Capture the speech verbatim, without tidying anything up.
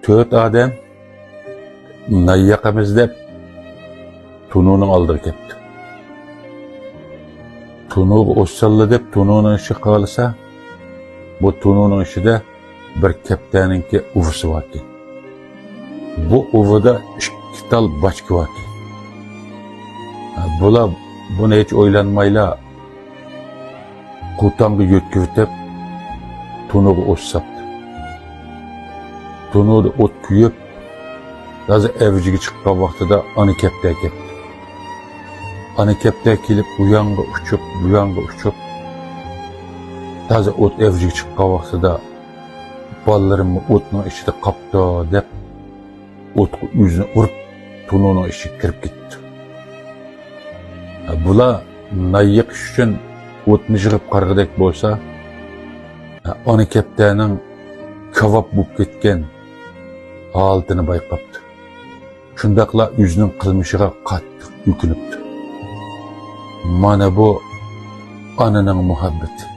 تۆت ئادەم نان ياقىمىز دەپ تونۇرنىڭ ئالدىغا كەپتۇ. تونۇرغا ئوت ساللا دەپ تونۇرنىڭ ئىچىگە قارىسا، بۇ تونۇرنىڭ ئىچىدە بىر كەپتەرنىڭكى ئۇۋىسى باركەن. بۇ ئۇۋىدا ئىككى تال باچكا باركەن. بۇلار بۇنى ھېچ ئويلانمايلا قوتانغا يۆتكىۋېتىپ، تونۇرغا ئوت ساپتى. تونۇردا ئوت كۆيۈپ، تازا ئەۋجىگە چىققان ۋاقتىدا ئانا كەپتەر كەپتۇ. ئانا كەپتەر كېلىپ، ئۇ يانغا ئۇچۇپ، بۇ يانغا ئۇچۇپ، تازا ئوت ئەۋجىگە چىققان ۋاقتىدا، «بالىلىرىممۇ ئوتنىڭ ئىچىدە قاپتۇ» دەپ، ئوتقا ئۆزىنى ئۇرۇپ، تونۇرنىڭ ئىچىگە كىرىپ كېتىپتۇ. بۇلار نان يېقىش ئۈچۈن ئوتنى يىغىپ قارىغۇدەك بولسا، ئانا كەپتەرنىڭ كاۋاپ بولۇپ كەتكەن ھالىتىنى بايقاپتۇ. شۇنداقلا ئۆزىنىڭ قىلمىشىغا قاتتىق ئۆكۈنۈپتۇ. مانا بۇ ئانىنىڭ مۇھەببىتى.